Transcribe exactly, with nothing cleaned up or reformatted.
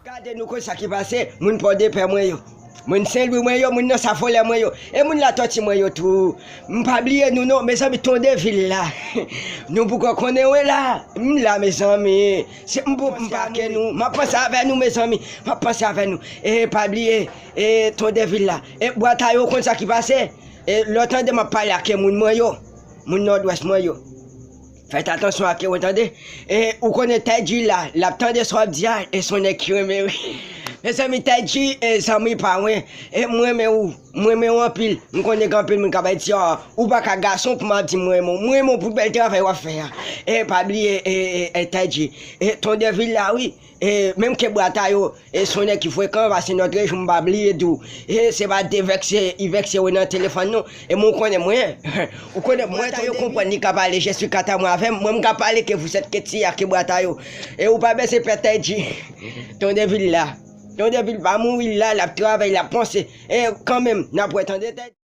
Gade nou konn sa ki pase, moun Pòdepè mwen yo, moun Senlwi mwen yo, moun nan Safolè mwen yo, e moun Latòti mwen yo tou. M pa bliye nou non, mezanmi, Tondevil la. Nou poko konnen wi la. M la, mezanmi. Se m pou m pa ke nou. M ap panse avè nou, mezanmi. M ap panse avè nou. E pa bliye, e Tondevil la. E Bwatayo, ou konn sa ki pase? E lè w tande m ap pale ak moun mwen yo, moun Nòdwès mwen yo. Fèt atansyon ak yo, tande. E ou konnen Teddy la, l ap tande sa w ap di a, e se yon nèg ki renmen wi. Mezanmi, Teddy, e zanmi pa mwen, e m renmen ou, m renmen w anpil. M konnen gen anpil moun k ap di, "Ah, ou pa ka gason pou m ap di m renmen w." M renmen w pou bèl travay w ap fè a. E pa bliye, e, e, e Teddy, e Tondevil la wi. E menm ke Bwatayo, e se yon nèg ki frekan, paske nòt rejyon m pa bliye di w. E se pa de vèkse, li vèkse wi nan telefòn non. E mwen ou konnen mwen. Ou konnen mwen, Bwatayo konprann li ka pale, je suis quant à moi avè m. Mwen m ka pale ke vous êtes Ketty ak ke Bwatayo. E ou pa bezwen pè Teddy. Tondevil la. Tondevil pa mouri la, l ap travay, l ap panse. E kanmenm, n ap wè tande Teddy.